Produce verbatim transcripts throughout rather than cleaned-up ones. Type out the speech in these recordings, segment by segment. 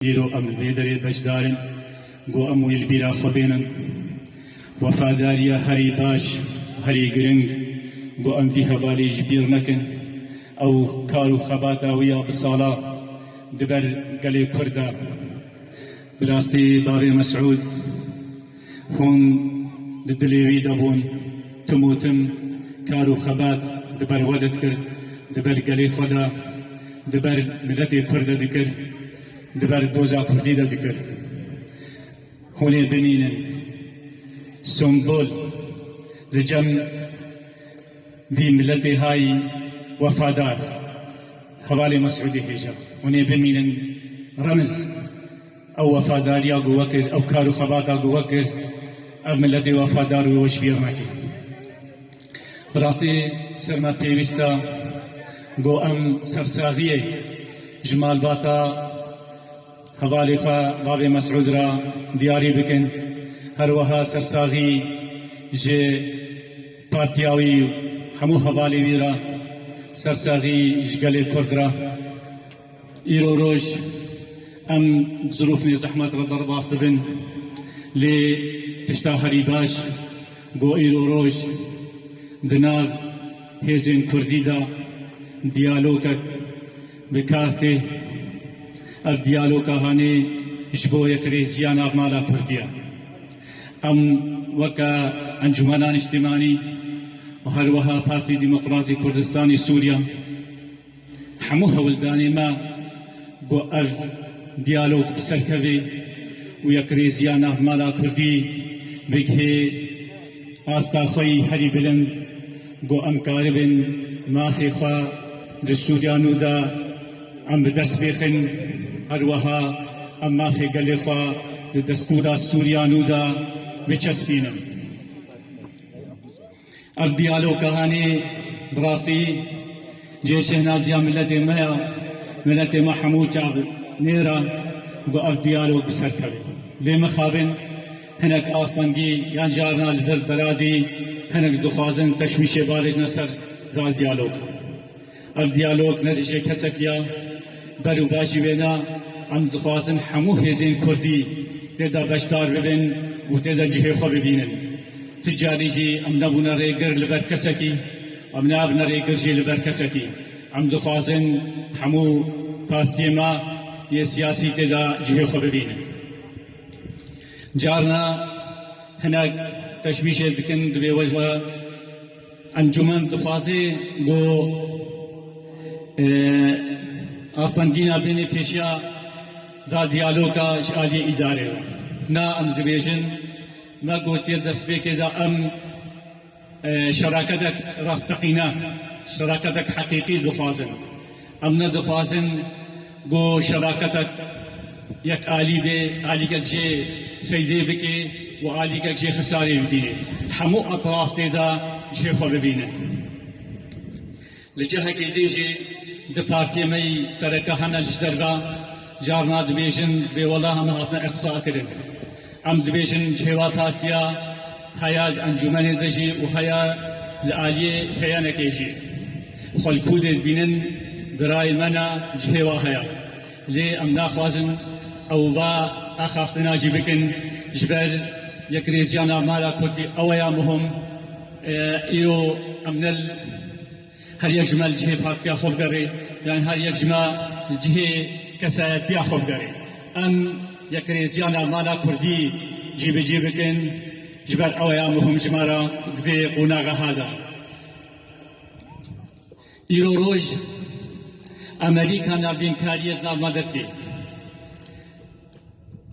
Îro em li vê derê beşdar in, ku em wê li bîra xwe bênin. Wefadariya herî baş, herî giring, ku em vî hevalê ji bîr nekin. Ew kar û xebata wî ya bi sala di ber gelê Kurd de. Bi rastî bavê Mesûd, hûn di dilê wî de bûn, tim û tim kar û xebat di ber we de dikir, di ber gelê xwe de, di ber miletê Kurd de dikir, di ber doza Kurdî de dikir. Hûn ê bimînin sembol li cem vî miletê hayî wefadar, hevalê Mesûdê hêja. Hûn ê bimînin remz. Ew wefadariya ku we kir, ew kar û xebata ku we kir, ev miletê wefadar wê we ji bîr neke. Bi rastî ser me pêwîst e ku em sersaxiyê ji malbata hevalê xwe bavê Mesûd re diyarî bikin. Her wiha sersaxî ji partiya wî û hemû hevalê wî re, sersaxî ji gelê Kurd re. Îro roj em di zirûfnê zehmet re derbas dibin, lê tişta herî baş ku îro roj di nav hêzên Kurdî de diyalogek bi kar tê. Ev diyaloga hanê ji bo yekrêziya navmala Kurdî ye. Em weke Encûmena Niştimanî û her wiha Partî Demokratî Kurdistanê Sûriya, hemû hewldanê me ku ev diyalog bi ser kevê û yekrêziya navmala Kurdî bigihê asta xwe yî herî bilind, ku em karibin mafê xwe di Sûriya nû de em bi dest bêxin, her wiha em mafê gelê xwe di destûra Sûriya nû de biçespînin. Ev diyaloga hanê bi rastî cihê şehnaziya miletê me ya, miletê me hemû çav nêra ku ev diyalog bi ser keve. Lê mixabin hinek astengî yan carna li vir deradî hinek dixwazin teşwîşê barêjne ser va diyaloga. Ev diyalog ne dijê kesekî ya, ber û vajî wê ne, em dixwazin hemû hêzên Kurdî tê de beşdar bibin û tê de cihê xwe bibînin. Ti carî jî em nebûne rêgir li ber kesekî, em nabine rêgir jî li ber kesekî. Em dixwazin hemû partiyê me yê siyasî tê de cihê xwe bibînin. Carna hinek teşwîşê dikin, dibê wejla encûmen dixwaze ku, e, astengîna bêne pêşiya da diyaloga ji aliyê îdarê. Na em dibêjin, me gotiye destpêkê de em, e, şeraketek rasteqîne, şeraketek heqîqî dixwazin. Em nedixwazin ku şeraketek yek alî bê, alîkek jê feydê bike û alîkek jê xisarê bibîne. Hemû etraf tê de cihê xwe bibînin. Li cihekî din jî di partiyê me yî sereke hene ji derve, carna dibêjin, bê wela em hatine eqsa kirin. Em dibêjin cihê wa partiya heya di encûmenê de jî û heya li aliyê peyanekê jî. Xwe li ku dê dibînin, birayê me ne, cihê wa heye. Lê em naxwazin ew va axaftina jî bikin, ji ber yekrêziya navmala Kurdî ew ya muhim. E, îro em ne li Her yek ji me li cihê partiya xwe bigerê, yan her yek ji me li cihê kesayetiya xwe bigerê. Em yekrêziya navmala Kurdî cîbicî bikin, ji ber ew ya muhim ji me re di vê qonaxa de. Îro roj Amerîka navbînkariyê di nav me de dike.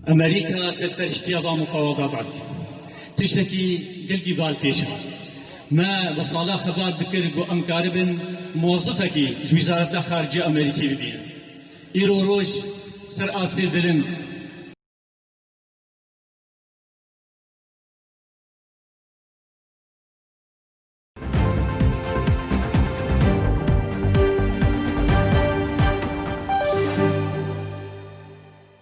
Amerîka serperiştiya va mufawada dike. Tiştekî gelkî balkêş e. Me bi sala xebat dikir ku em karibin mozifekî ji Wizareta Xaricê Amerîkî bibînin. Îro roj ser astê bilind